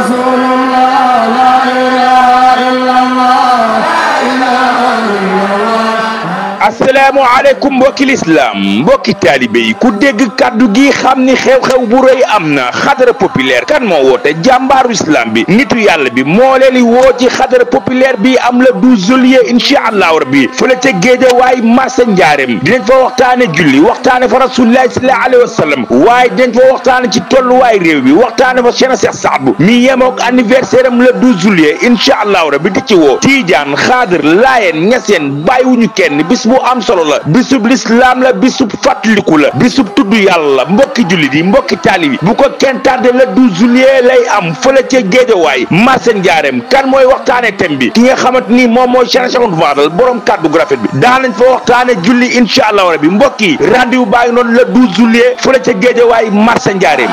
رسول الله لا إله إلا الله asalaamaaleykum mbokki lislaam mbokki taalibe yi ku dégg kaddu gi xam ni xew-xew bu rëy am na xadara populaire kan moo woote jàmbaaru islam bi nitu yàlla bi moo leen di woo ci xadara populaire bi am la 12 juillet incha allahu rabbi fële ca Géejawaay marché Njaareem dinañ fa waxtaane julli waxtaane fa rasulillahi sallallahu alayhi wa sallam waaye dinañ fa waxtaane ci tolluwaay réew bi waxtaane fa Cheikh Saadu mi yemook anniversaire am le 12 juillet incha allahu rabbi di ci woo Tiijaan Xaadir Laayeen Ñaseen bàyyiwuñu kenn bis bu am solo la bisub lislaam la bisub fàttaliku la bisub tudd yàlla mbokki jullit yi mbokki taalibi bu ko kenn tardé le 12 juillet lay am fële ca Géejawaay marché Njaareem kan mooy waxtaane thème bi ki nga xamante ni moom mooy Cheikh Fadal borom kàddu gu rafet bi daa nañ fa waxtaane julli incha allahu rabbi mbokk yi rendez-vous baa ngi noonu le 12 juillet fële ca Géejawaay marché Njaareem